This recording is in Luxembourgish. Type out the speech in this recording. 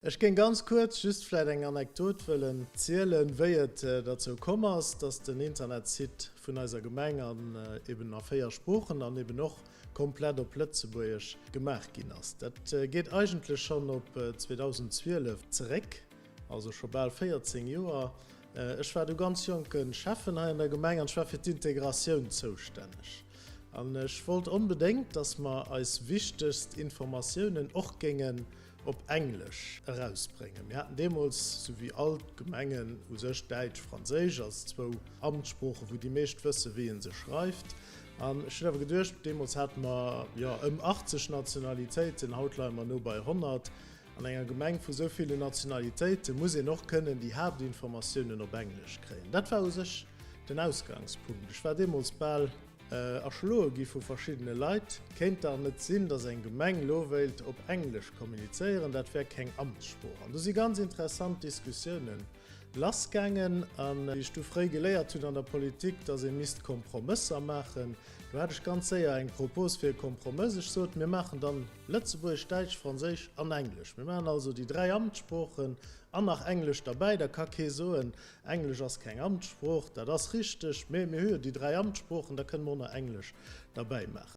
Ech géing ganz kuerz just vläit eng Anekdot wëllen zielen, wéi et derzou komm ass, dass den Internetsite vun eiser Gemeng an eben a 4 Sproochen an eben och komplett op Lëtzebuergesch gemaach ginn ass. Dat geet eigentlech schonn op 2012 zeréck, also scho bal 14 Joer. Ech war du ganz jonke Schäffen hei an der Gemeng an ech war fir d'Integratioun zoustänneg. An ech wollt onbedéngt, dass mer eis wichtegst Informatiounen och géingen op Englesch erausbréngen. Mir haten deemools, sou wéi all d'Gemengen u sech, Däitsch, Franséisch als zwou Amtssproochen, wou déi meescht wëssen, wéi ee se schreift. An ech hunn awer geduecht, deemools hate mer, jo, ëm 80 Nationalitéiten, haut leie mer no bei 100. An enger Gemeng vu sou ville Nationalitéite muss een och kënnen déi Haaptinformatiounen op Englesch kréien. Dat war u sech den Ausgangspunkt. Ech war deemools bal. Erschloe gi vu verschiddene Leit. Kéint dach net sinn, datt eng Gemeng lo wéilt op Englesch kommunizéieren, dat wär keng Amtssprooch. An do si ganz interessant Diskussioune lassgaangen. A wéi ech du fréi geléiert hunn an der Politik, datt ee misst Kompromësser maachen, do hat ech ganz séier eng Propos fir e Kompromëss. Ech sot, mir maachen dann Lëtzebuergesch, Däitsch, Franséisch an Englesch. Mir maachen also déi dräi Amtssproochen an nach Englesch derbäi. Da ka kee soen, Englesch ass keng Amtssprooch, dat ass richteg, mee mir hu jo déi dräi Amtssproochen, da kënne mer och nach Englesch derbäi maachen.